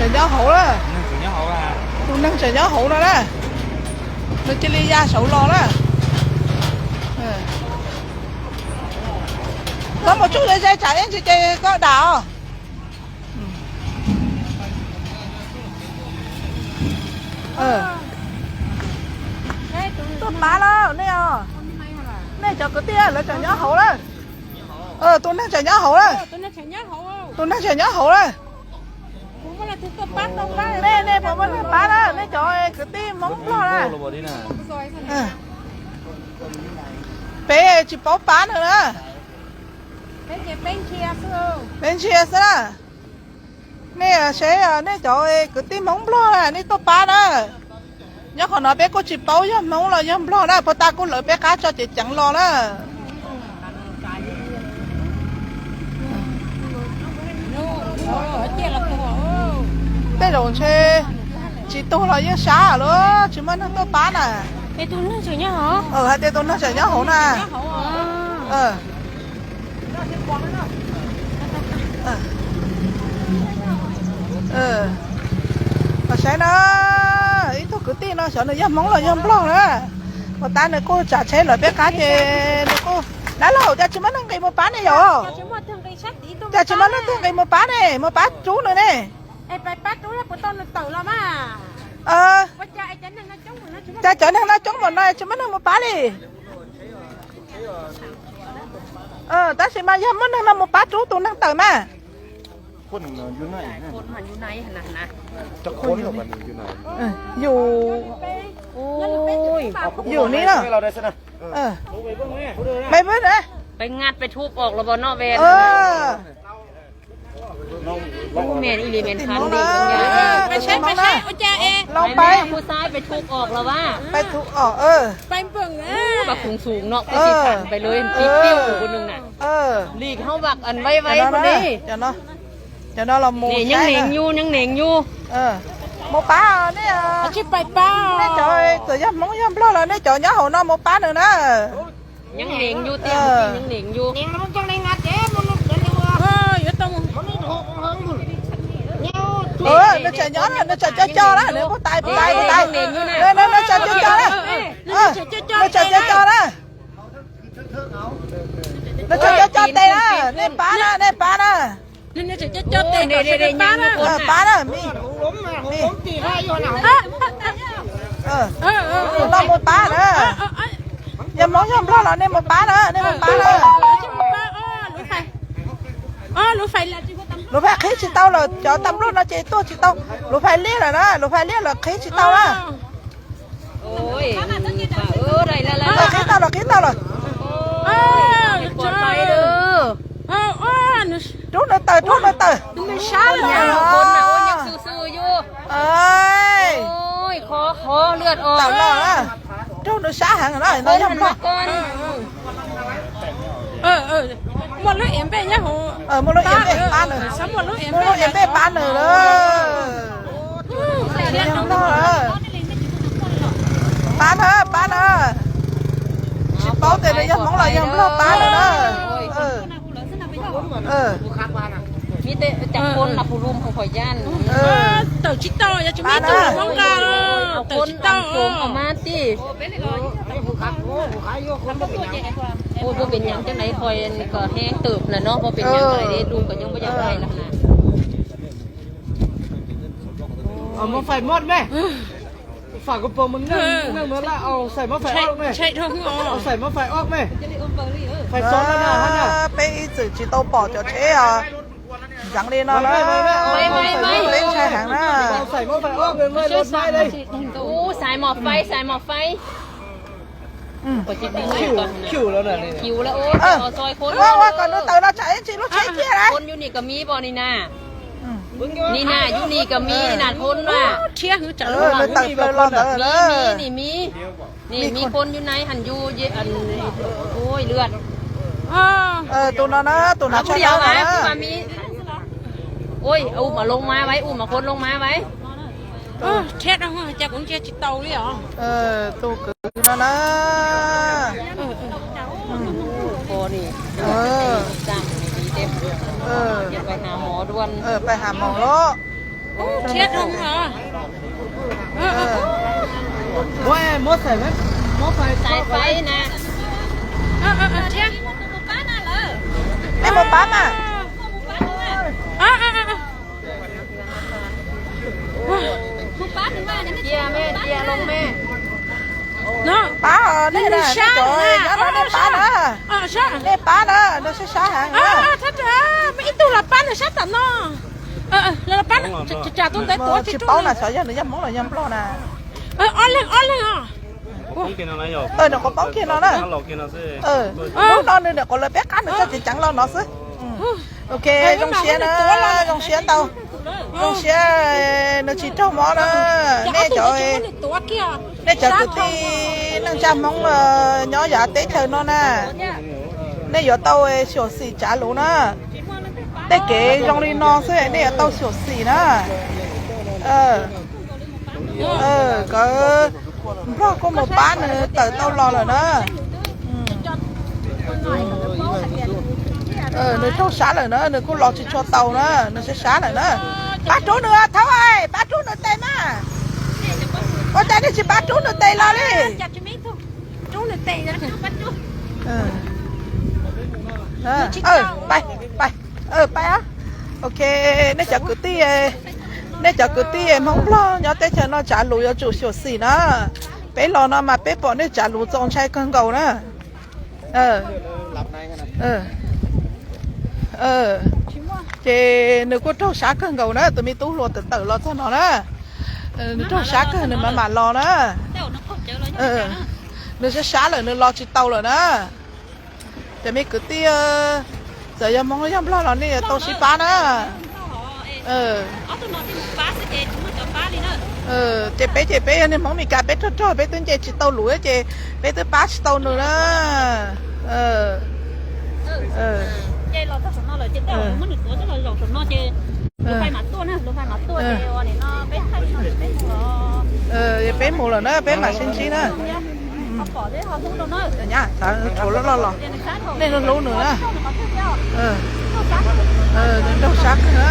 Tseem nyob hauv na. Tus neeg tseem nyob hauv no na. Nws cia li ya saud los na. Koj mus tsuj ze ze tsam ib ntsis ces koj dam os. Tuaj pab lawm nej os. Nej cov kwv tij lawv tseem nyob hauv lawm. Tus neeg tseem nyob hauv lawm. Tus neeg tseem nyob hauv lawm. Nej, nej puas muaj neeg pab na, nej cov kwv tij Hmoob Nplog na? Peb tsis paub pab nws na. Peb ntsia xwb na. Nej seb nej cov kwv tij Hmoob Nplog na, nej tuaj pab na. Nyob qhov no peb kuj tsis paub yog Hmoob los yog Nplog na, puag ta kuj lawv peb qab tso ceev ceev los na. Tej zaum ntshe tsis tuag los yeej sab lawm, tsis muaj neeg tuaj pab na. Hais tias tus neeg tseem nyob hauv na. Saib na, ib tug kwv tij no xyov nws yog Hmoob los yog Nplog na. Puag ta nws kuj tsav tsheb lawv peb qab ces nws kuj, dab laug, cas tsis muaj neeg nqis mus pab ne yom? Cas tsis muaj leej twg nqis mus pab ne, mus pab rub nws ne? Cas cov neeg no coob npaum no tsis muaj neeg mus pab li? Tab sis mas yog muaj neeg no mus pab rub tus neeg tawm mas. Yus, yus ni na. Peb ngat peb thuv os los noj ven. Peb saib, peb saib, ua cas es, peb saib, peb thuv os los as. Peb thuv os, peb khoom xum no peb tsis tham peb lawv tib piu ua nws na. Lim hauv vam an vaib vaib ua li. Cov no los mus, nyeej neeg yus, nyeej neeg yus. Mus pab nej, tsis pab, nej cov txawm yog Hmoob yog Nplog los nej cov nyob hauv no mus pab nws na. Nyeej neeg yus tiag, nyeej neeg yus. Nws tseem nyob na, nws tseem co co na, nws puag ta puag ta puag ta. Nws tseem co co na. Nws tseem co co na. Nws tseem co co tes na, nej pab na, nej pab na. Pab na, pab na, me, me. Tus no mus pab na. Yog Hmoob yog Nplog los nej mus pab na, nej mus pab na. Lub fais qhib tsis tau lawm, cov tas npluj no ces tuaj tsis tau. Lub fais liab lawm na, lub fais liab lawm qhib tsis tau na. Qhib tau lawm, qhib tau lawm. Rub nws tawm, rub nws tawm. Rub nws sab heev no, no yog Nplog. Muaj lub iab npej pab nws, muaj lub iab npej pab nws lawm. Pab na, pab na. Tsis paub tias nws yog Hmoob los yog Nplog, pab nws na. Tawm tsis tau, yog tsis muaj ib tug Hmoob nqa, tawm tsis tau. Mas tij, puas pom nyeem cov no, puas pom nyeem lus kom nyob puas yog lawm na. Muab fais moj me. Fais moj fais ob me. Fais xov na. Peb ib txwm tsis tau pom cov tsheb ntxeev li no na. Peb ntshai heev na. Xais mov fais, xais mov fais. Ua kom nws tawm los tsam ib ntsis lub tsheb ciaj na. Ni na, yus ni ka mi na, thoob na. Nws tawm plaws los ntawd na. Ni mi, ni mi, khon yus nai han yus, ua lwm. Tus no na, tus no tshaj na. Ua, ua mas loo mas vais, ua mas khon loo mas vais. Thiab, cas kuv ntsia tsis tau li os. Tus kwv no na. Pais ha mov lawm. Thiab dhau os. Muab, muab xaiv, muab xaiv na. Thiab. Nej mus pab mas. Pab, nej cov nyob no nej pab na. Nej pab na, nws sab sab heev. Ib tug los pab nws sab tom no. Los pab, tsam tus ntawd tuav tsis paub na, xyov yog nws yog Hmoob los yog Nplog na. Ob leeg, ob leeg os. Nws qhuav poob kiag no na. Hnub no nws nyuam qhuav lawv peb qab nws txoj kev ceev los no xwb. Ok, zoo siab na, zoo siab ntau. Zoo siab nws tsis raug mob na. Nej cov, nej cov kwv tij neej tsa Hmoob nyob yav teb chaws no na, nej yuav tau xyuam xim tsav lus na. Tej kev zoo li no xwb nej yuav tau xyuam xim na. Kawg Nplog kuj mus pab nws tawm tau los lawm na. Nws raug sab lawm na, nws kuj los tsis tshua tau na, nws sab sab lawm na. Pab rub nws thaub, pab rub nws tes mas. Ua cas nej tsis pab rub nws tes los li? Pais, pais, ok, nej cov kwv tij, nej cov kwv tij Hmoob Nplog nyob teb chaws no tsav lus yuav tsum xyuam xim na. Peb los no mas peb pom nej tsav lus txaus ntshai kawg nkaus na. Ces nws kuj raug sab kawg nkaus na, tus me tub hluas tawm tawm los txog no na. Nws raug sab kawg nws mam mam los na. Nws sab sab lawm nws los tsis tau lawm na. Cov me kwv tij, txawm yog Hmoob yog Nplog los nej yuav tau sib pab na. Ces peb ces peb yog niag Hmoob Mes Kas peb rog rog peb twb nce tsis tau lus ces peb twb pab tsis tau nws na. Peb mus lawm na, peb mam sib ntsib na. Nyab, tshuav loj loj los, nej hlub hlub nws na. Nws raug sab kawg na.